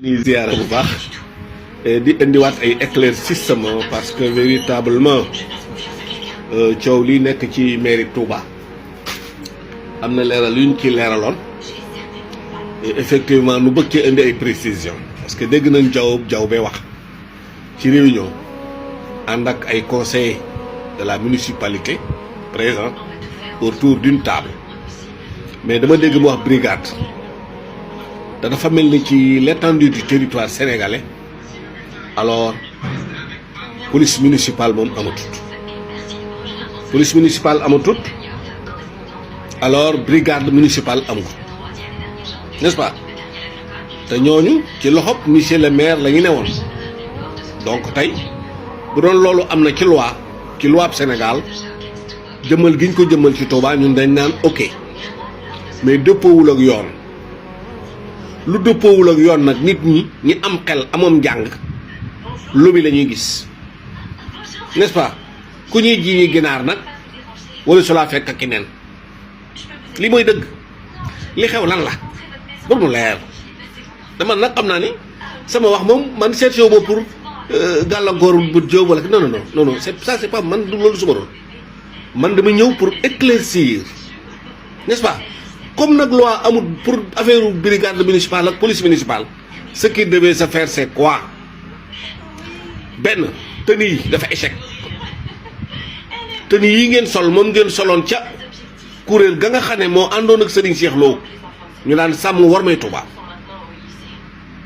ni ziara bu baax di indiwaat ay éclaircissement parce que véritablement coow li nekk ci mairie Touba am na leeral yu ñu ci leeraloon et effectivement nu bëgg ci indi ay précisions parce que dégg nañ jaw bay wax ci réunion ànd ak ay conseillers de la municipalité présents autour d'une table mais dama dégg mu wax brigade te dafa mel ni ci l'étendue du territoire sénégalais alors police municipale moom amatut police municipale amatut alors brigade municipale amut n'est-ce pas te ñooñu ci loxob monsieur le maire la ñu newoon donc tey bu doon loolu am na ci loi Sénégal jëmmal gi ñu ko jëmmal ci Touba ñun dañ naan ok mais dëppoowul ak yoon lu dëppoowul ak yoon nag nit ñi am xel amoom njàng lobi la ñuy gis n'est-ce pas ku ñuy ji ñi ginaar nag wala su laa fekk ak keneen li mooy dëgg li xew lan la ba mu leer dama nag xam naa ni sama wax moom man seet wu ma pour gàllankoor bu jóob wala non c'est pas man du loolu suma rôle man dama ñëw pour éclaircir n'est-ce pas comme nag loi amul pour affaire brigade municipale ak police municipale ce qui devait se faire c'est quoi benn tenue yi dafa échec tenue yi ngeen sol moom ngeen soloon ca kuréel ga nga xam ne moo àndoon ak Serigne Cheikh Lo ñu daan sàmm war may Touba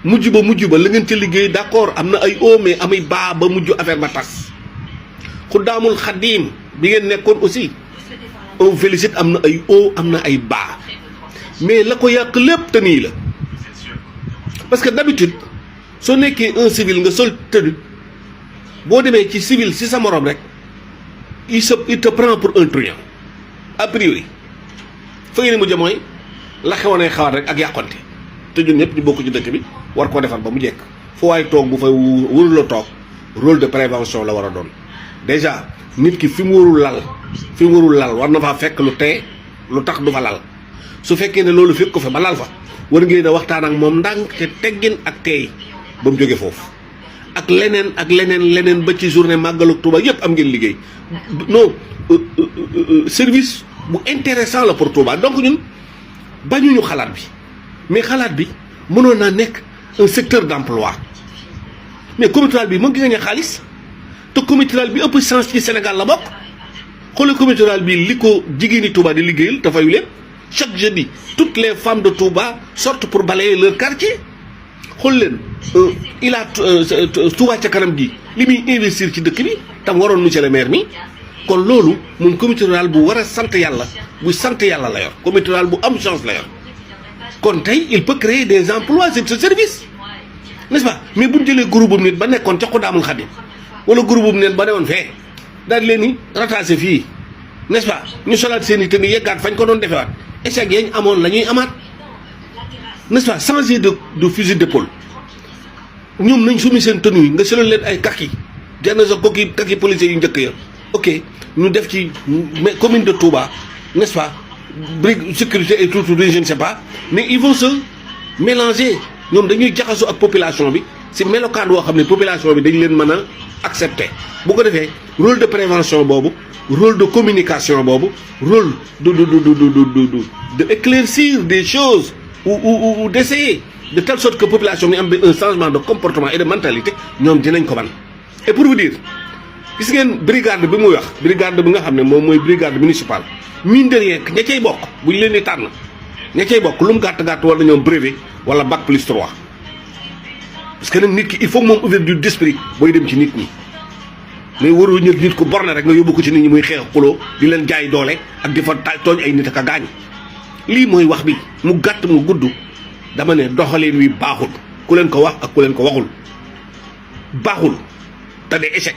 mujj ba la ngeen ca liggéey d'accord am na ay o mais amay baa ba mujj affaire ba tas Xuddaamul Xadiim bi ngeen nekkoon aussi on félicite am na ay o am na ay baa mais la ko yàq lépp tenue yi la parce que d'habitude soo nekkee un civil nga sol tenue boo demee ci civil si sa morom rek il te prend pour un truand a priori fa ngeen mujj mooy la xewoonee xawaat rek ak yàqonte te ñun ñëpp ñu bokk ci dëkk bi war koo defar ba mu jekk fu waay toog bu fa warul la toog rôle de prévention la war a doon déjà nit ki fi mu warul lal war na faa fekk lu tee lu tax du fa lal su fekkee ne loolu fekk ko fa ba lal fa war ngeen a waxtaan ak moom ndànk te teggin ak teey ba mu jógee foofu ak leneen ba ci journée màggalu Touba yëpp am ngeen liggéey non service bu intéressant la pour Touba donc ñun bañuñu xalaat bi mais xalaat bi mënoon naa nekk un secteur d'emploi mais comité rural bi mu ngi gagné xaalis te comité rural bi ëpp chance ci Sénégal la bokk xoolal comité rural bi li ko jigéeni Touba di liggéeyal te fayu leen chaque jeudi toutes les femmes de Touba sortent pour balayer leur quartier xool leen Touba ca kanam gi li muy investir ci dëkk bi tam waroon monsieur le maire mi kon loolu moom comité rural bu war a sant yàlla bu sant yàlla la yor comité rural bu am chance la yor kon tey il peut créer des emplois sur ce service n'est-ce pas mais bu ñu jëlee groupe bu nit ba nekkoon ca Xuddaamul Xadiim wala groupe bu nit ba newoon fee daal leen ni rattaché fii n'est-ce pas ñu solaat seen i tenue yeggaat fañ ko doon defewaat échec yañ amoon la ñuy amaat n'est-ce pas changer de fusil d'épaule ñoom nañ sumi seen tenue yi nga solal leen ay kaki jenn sa kaki policiers yu njëkk ya ok ñu def ci commune de Touba n'est-ce pas sécurité et tout je ne sais pas mais ils vont se mélanger ñoom dañuy jaxasoo ak population bi si melokaan woo xam ne population bi dañ leen mën a accepter bu ko defee rôle de prévention boobu rôle de communication boobu rôle de éclaircir des choses ou d'essayer de telle sorte que population bi am un changement de comportement et de mentalité ñoom dinañ ko ban et pour vous dire gis ngeen brigade bi muy wax brigade bi nga xam ne moom mooy brigade municipale mine de rien ña cay bokk bu ñu leen di tànn ña cay bokk lu mu gàtt war nañoo brevet wala bac plus 3 parce que nag nit ki il faut moom ouverture d'esprit booy dem ci nit ñi mais warul ñëw nit ko borne rek nga yóbbu ko ci nit ñi muy xeex xuloo di leen jaay doole ak di fa tooñ ay nit ak a gaañ lii mooy wax bi mu gàtt mu gudd dama ne doxaleen wi baaxul ku leen ko wax ak ku leen ko waxul baaxul te de échec